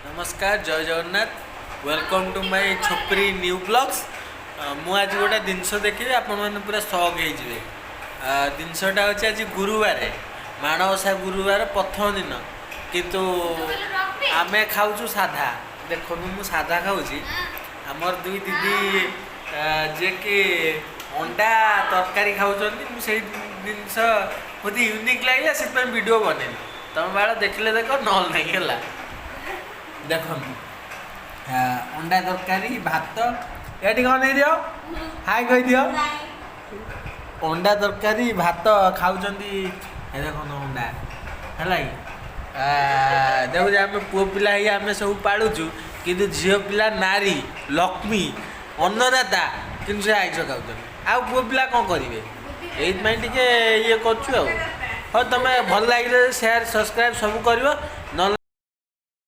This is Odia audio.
ନମସ୍କାର, ଜୟ Jagannath. Welcome to my ଛୋପରି new blogs. ମୁଁ ଆଜି ଗୋଟେ ଜିନିଷ ଦେଖିବି, ଆପଣମାନେ ପୁରା ସକ୍ ହେଇଯିବେ। ଜିନିଷଟା ହେଉଛି, ଆଜି ଗୁରୁବାର, ମାଣବସା ଗୁରୁବାର ପ୍ରଥମ ଦିନ, କିନ୍ତୁ ଆମେ ଖାଉଛୁ ସାଧା। ଦେଖନ୍ତୁ, ମୁଁ ସାଧା ଖାଉଛି। ଆମର ଦୁଇ ଦିଦି ଯିଏକି ଅଣ୍ଡା ତରକାରୀ ଖାଉଛନ୍ତି। ମୁଁ ସେଇ ଜିନିଷ ମୋତେ ୟୁନିକ୍ ଲାଗିଲା, ସେଥିପାଇଁ ଭିଡ଼ିଓ ବନେଇଲି। ତମେ ବାଳ ଦେଖିଲେ ଦେଖ, ନହେଲେ ନାହିଁ। ହେଲା, ଦେଖନ୍ତୁ, ଅଣ୍ଡା ତରକାରୀ, ଭାତ। ଏଠି କ'ଣ ନେଇଦିଅ, ହାଇ କହିଦିଅ। ଅଣ୍ଡା ତରକାରୀ, ଭାତ ଖାଉଛନ୍ତି। ଏ ଦେଖନ୍ତୁ ଅଣ୍ଡା, ହେଲା କି? ଦେଖୁଛି, ଆମେ ପୁଅ ପିଲା ହେଇ ଆମେ ସବୁ ପାଳୁଛୁ, କିନ୍ତୁ ଝିଅ ପିଲା, ନାରୀ, ଲକ୍ଷ୍ମୀ, ଅନ୍ନଦାତା, କିନ୍ତୁ ସେ ଆଇଁଷ ଖାଉଛନ୍ତି। ଆଉ ପୁଅ ପିଲା କ'ଣ କରିବେ? ଏଇଥିପାଇଁ ଟିକେ ଇଏ କରୁଛୁ ଆଉ। ହଉ, ତମେ ଭଲ ଲାଗିଲେ ସେୟାର, ସବସ୍କ୍ରାଇବ୍ ସବୁ କରିବ, ନହେଲେ